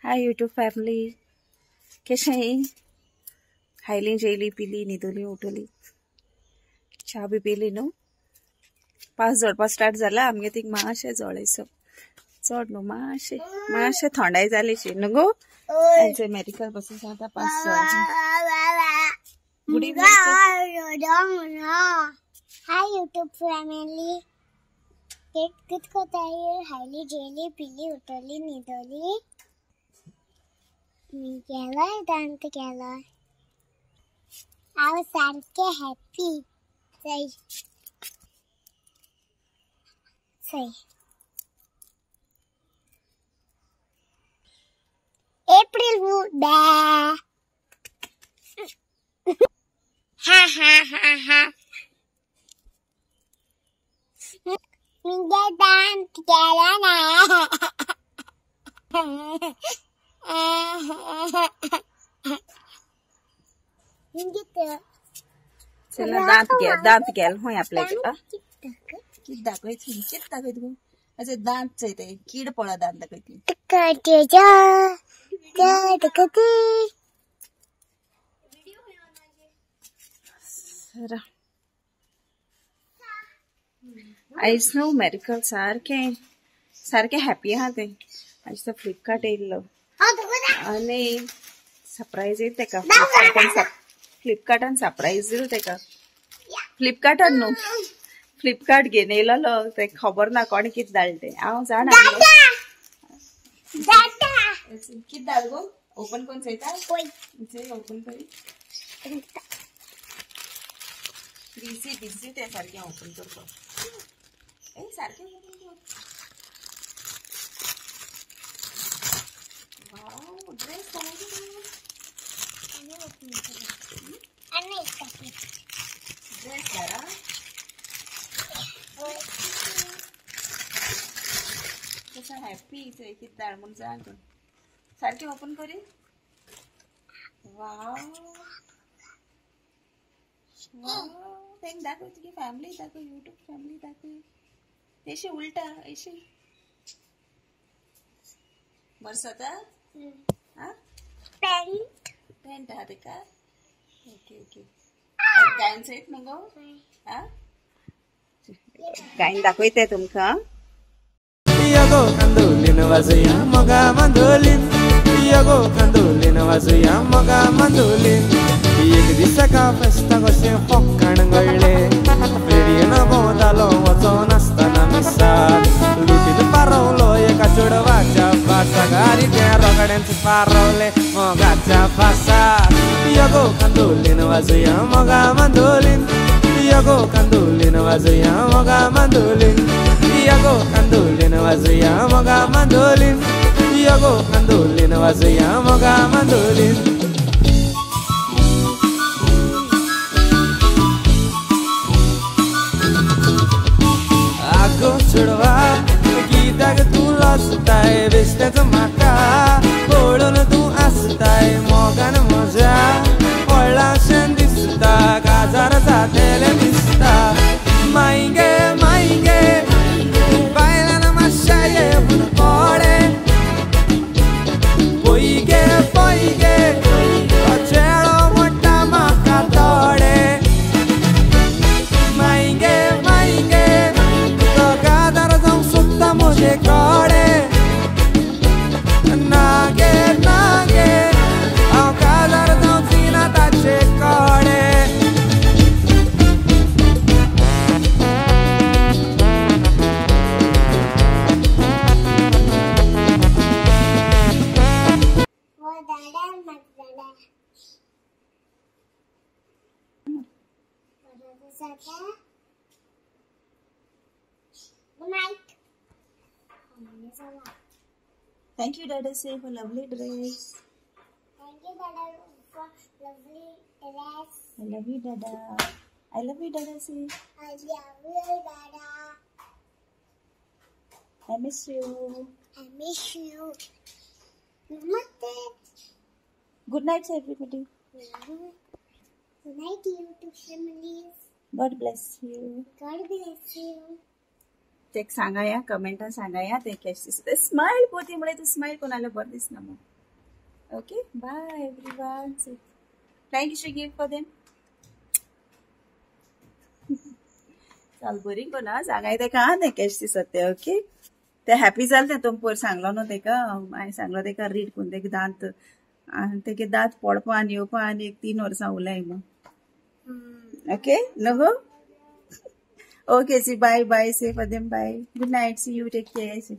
Hi YouTube family, कशें खायली जेयली पिली न्हिदली उठली च्या बी पिली न्हू. पावस झडपा स्टार्ट जाला आमगे तीक मातशें जळयसो चड न्हू मातशें मातशें थंडाय जालीशी न्हू गो. मेडिकल बसून आतां पावस झड. Good evening. Hi YouTube family, कित कोताय हायली जेली पिली उठली न्हिदली मी केलोय दांत केलोय. हांव सारकें हॅप्पी. चय चय एप्रिल फूल बॅ. हा हा हा हा. मिगे दांत केला ना. चला दांत गेल दांत गेल होय आपल्या कित दाखय कित दाखय तू असे दांत चोय ते कीड पळा दांत दाखय ती. आयज न्हू मेडिकल सारकें सारकें हॅप्पी आहा तें. आयज तो फ्लिपकार्ट येयल्लो आनी सरप्रायज येयलो तेका. फ्लिपकार्टान सरप्रायज दिलो तेका. फ्लिपकार्टान न्हू फ्लिपकार्ट घेवन येयलोलो तें खबर ना कोणें कितें धाडलें तें हांव जाणा. कितें धाड गो ओपन करून चोयता ओपन करी बिजी बिजी तें सारकें ओपन करपाक. ए सारकें ओपन कर. वाव ड्रेस ड्रेस धाडा. कसं हॅप्पी कितें धाड म्हूण जाण सारकें ओपन करी. वाव वाव तेंक दाखय तुगे फॅमिली दाखय यूट्यूब फॅमिली दाखय. अशी उलटा अशी बरसता. पॅन्ट पॅन्ट आहा तेका. ओके ओके गायन सयत मगो. गायन दाखयते तुमकां. यगो कंदोलीन वाजया मोगा मंदोलीन, यगो कंदोलीन वाजया मोगा मंदोलीन. एक दिसा फेस्ता कशें फोकाण घडलें, फेरयेन भोंवतालो वचोन आसतना मिसाक लुटीन पारवलो एका चेडवाच्या फासाक आनी तें रोगड्यांच पारवलें मोगाच्या फासाक. यगो कंदोलीन वाजया मोगा मंदोलीन, यगो कंदोलीन वाजया मोगा मंदोलीन, यगो कंदोलीन वाजया मोगा मंदोलीन, यगो कंदोलीन वाजया मोगा मंदोलीन. आगो चेडवा कित्याक तूं लजताय बेश्टेंच म्हाका पळोवन तूं आसताय मोगान म्हज्या व्हडलाशें दिसता काजार जातेलें दिसता. माई गे माई गे बायलान मातशें येवन पडे पय गे पय गे चेडो म्हणटा म्हाका थोडे. माई गे माई गे तो काजार जावंक सोदता म्हजे कडेन ना गे ना गे हांव काजार जावची ना ताचे कडेन. Good night. Thank you, Dada, say for lovely dress. Thank you, Dada, for lovely dress. I love you, Dada. I love you, Dada, say. I love you, Dada. I miss you. I miss you. Namaste. Good night, everybody. Good night, YouTube families. God bless you. God bless you. ते सांगाया कमेंटान सांगाया ते कशें दिसता. Smile पोती म्हळ्यार तूं smile कोणाला बरें दिसना मग. Okay, bye everyone. Thank you should give for them. चाल बरी कोना सांगाय तेका तें कशें दिसत तें. ओके, ते हॅपी जालें तें तुम पयर सांगलो न्हू तेका. हांवें सांगलो तेका रीड करून तेका दांत आनी तेगे दांत पडपा आनी येवपा आनी एक 3 वर्सां उरलाय मग. ओके न्हू गो? Okay see, bye bye, say for them bye, good night, see you, take care. See.